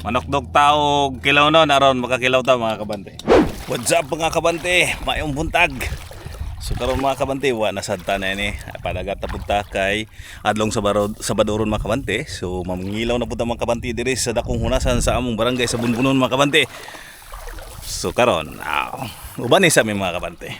Manokdok ta og kilaw nun aron makakilaw ta, mga kabante. What's up, mga kabante? Maayong buntag. So karon, mga kabante, wa na sad ta na ini. Padagat na pud ta kay adlong Sabado, Sabadoron, mga kabante. So mangilaw na pud ta, mga kabante, diri sa dakong hunasan sa among barangay sa Bunbunon, mga kabante. So karon, uban ni sa mi, mga kabante.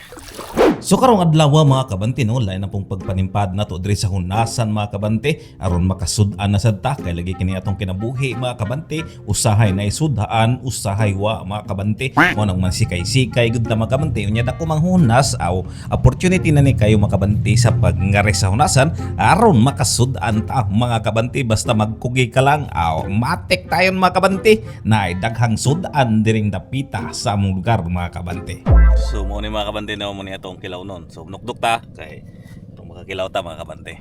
So karong adlaw, mga kabante, no, lain na pong pagpanimpad nato diri sa hunasan, mga kabante, aron makasud-an na sad ta kay lagi kini atong kinabuhi, mga kabante, usahay na isudhaan, usahay wa, mga kabante. Mo nang man sikay-sikay gud ta, mga kabante. Unya dako mang hunas aw opportunity na ni kayo, mga kabante, sa pagngari sa hunasan aron makasud-an ta, mga kabante. Basta magkugi ka lang aw matik tayon, mga kabante, na daghang sud-an diring dapita sa among lugar, mga kabante. So mo ni, mga kabante, na mo ni atong kilaw nun. So nukdok ta kay itong makakilaw ta, mga kabante.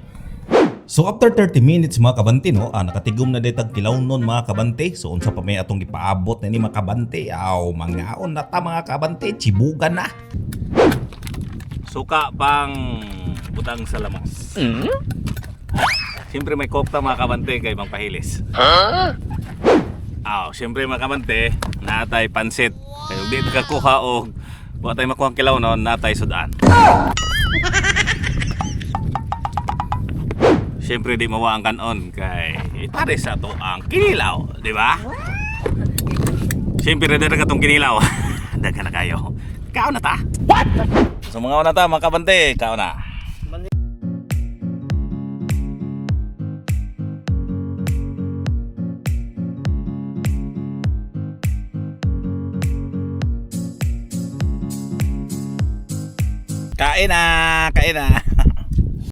So after 30 minutes, mga kabante, no, nakatigom na ditag kilaw nun, mga kabante. So unsa pa may atong gipaabot na ni, mga kabante? Aw, mangaon na ta, mga kabante, chibugan na. Suka pang butang sa lamas. Siyempre may coke ta, mga kabante, kay Mang Pahilis. Aw, siyempre, mga kabante, natay pansit. Kayo di ka kuha og wa tay makuha ang kilaw noon, natay sudan. Siyempre di mawa ang kanon kay pare sa to ang kinilaw, di ba? Siyempre ready na katong kinilaw. Daghan na kayo. Kaon na ta. What? So mga na ta, mga kabante, kaon na. Kain na, kain na.